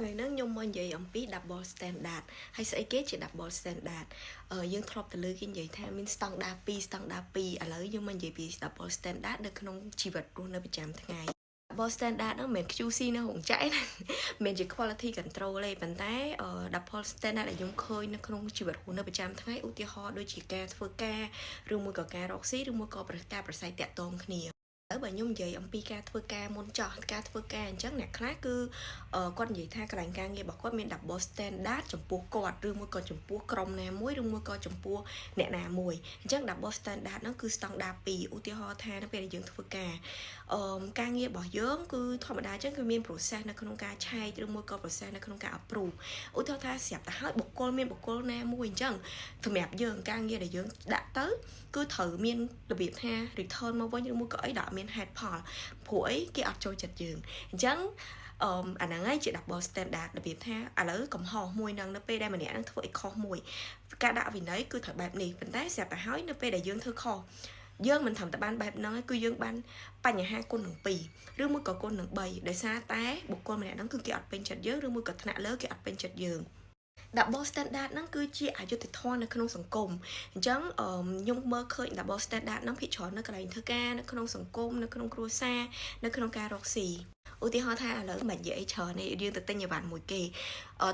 ថ្ងៃហ្នឹងខ្ញុំមកនិយាយអំពី double standard ហើយស្អីគេជា double standard? យើងធ្លាប់ទៅលើគេនិយាយថាមាន standard 2 standard 2ឥឡូវយើងមកនិយាយពី double standard នៅក្នុងជីវិតរស់នៅប្រចាំថ្ងៃ។ Double standard ហ្នឹងមិនមែន QC នៅរោងចក្រណាមិនមែនជា quality control ទេប៉ុន្តែ double standard ដែលខ្ញុំឃើញនៅក្នុងជីវិតរស់នៅប្រចាំថ្ងៃឧទាហរណ៍ដូចជាការធ្វើការឬមួយក៏ការរកស៊ីឬមួយក៏ការប្រស័យតាក់ទងគ្នាហើយបើខ្ញុំនិយាយអំពីការធ្វើការមុនចោះការធ្វើការអញ្ចឹងអ្នកខ្លះគឺគាត់និយាយថាកន្លែងការងាររបស់គាត់មាន double standard ចំពោះគាត់ឬមួយក៏ចំពោះក្រុមណាមួយឬមួយក៏ចំពោះអ្នកណាមួយអញ្ចឹង double standard ហ្នឹងគឺ standard 2ឧទាហរណ៍ថានៅពេលដែលយើងធ្វើការការងាររបស់យើងគឺធម្មតាអញ្ចឹងគឺមាន process នៅក្នុងការឆែកឬមួយក៏ process នៅក្នុងការ approve ឧទាហរណ៍ថាស្រាប់តែហើយបុគ្គលមានបុគ្គលណាមួយអញ្ចឹងសម្រាប់យើងការងារដែលយើងដាក់ទៅគឺត្រូវមានរបៀបថា return មកវិញឬមួយក៏អីដែលអត់មានហេតុផលព្រោះអីគេអត់ចូលចិត្តយើងអញ្ចឹងអាហ្នឹងហើយជា double standard របៀបថាឥឡូវកំហុសមួយនឹងនៅពេលដែលម្នាក់ហ្នឹងធ្វើអីខុសមួយការដាក់វិន័យគឺត្រូវបែបនេះប៉ុន្តែស្រាប់តែហើយនៅពេលដែលយើងធ្វើខុសយើងមិនត្រឹមតែបានបែបហ្នឹងគឺយើងបានបញ្ហាគុណនឹង2ឬមួយក៏គុណនឹង3ដោយសារតែបុគ្គលម្នាក់ហ្នឹងគឺគេអត់ពេញចិត្តយើងឬមួយក៏ថ្នាក់លើគេអត់ពេញចិត្តយើង។ Double standard ហ្នឹងគឺជាអយុត្តិធម៌នៅក្នុងសង្គមអញ្ចឹងខ្ញុំមើលឃើញ double standard ហ្នឹងភាគច្រើននៅកន្លែងធ្វើការនៅក្នុងសង្គមនៅក្នុងគ្រួសារនៅក្នុងការរកស៊ីឧទាហរណ៍ថាឥឡូវមិននិយាយអីច្រើនទេយើងទៅទិញអីវ៉ាន់មួយគេ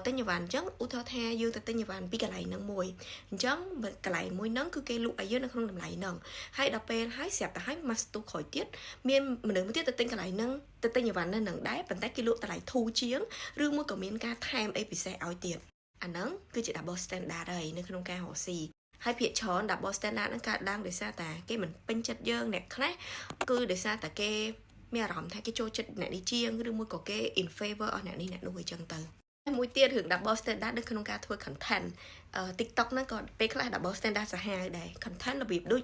ទិញអីវ៉ាន់អញ្ចឹងឧទាហរណ៍ថាយើងទៅទិញអីវ៉ាន់ពីកន្លែងហ្នឹងមួយអញ្ចឹងកន្លែងមួយហ្នឹងគឺគេលក់ឲ្យយើងនៅក្នុងតម្លៃហ្នឹងហើយដល់ពេលហើយស្រាប់តែហើយមកស្ទុះក្រោយទៀតមានមនុស្សមួយទៀតទៅទិញកន្លែងហ្នឹងទៅទិញអីវ៉ាន់នៅនឹងដែរប៉ុន្តែគេលក់តម្លៃធូរជាងឬមួយក៏មានការថែមអីពិសេសឲ្យទៀតអាហ្នឹងគឺជា double standard ហើយនៅក្នុងការរកស៊ីហើយភាគច្រើន double standard ហ្នឹងកើតឡើងដោយសារតែគេមិនពេញចិត្តយើងអ្នកខ្លះគឺដោយសារតែគេមានអារម្មណ៍ថាគេចូលចិត្តអ្នកនេះជាងឬមួយក៏គេ in favor អស់អ្នកនេះអ្នកនោះអញ្ចឹងទៅមួយទៀតរឿង double standard នៅក្នុងការធ្វើ content TikTok ហ្នឹងក៏ពេលខ្លះ double standard សាហាវដែរ content របៀបដូច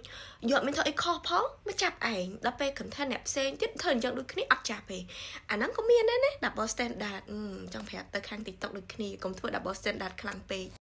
យកមានធ្វើអីខុសផងមកចាប់ឯងដល់ពេល content អ្នកផ្សេងទៀតធ្វើអញ្ចឹងដូចគ្នាអត់ចាប់ទេអាហ្នឹងក៏មានដែរណា double standard ចង់ប្រាប់ទៅខាង TikTok ដូចគ្នាកុំធ្វើ double standard ខ្លាំងពេក។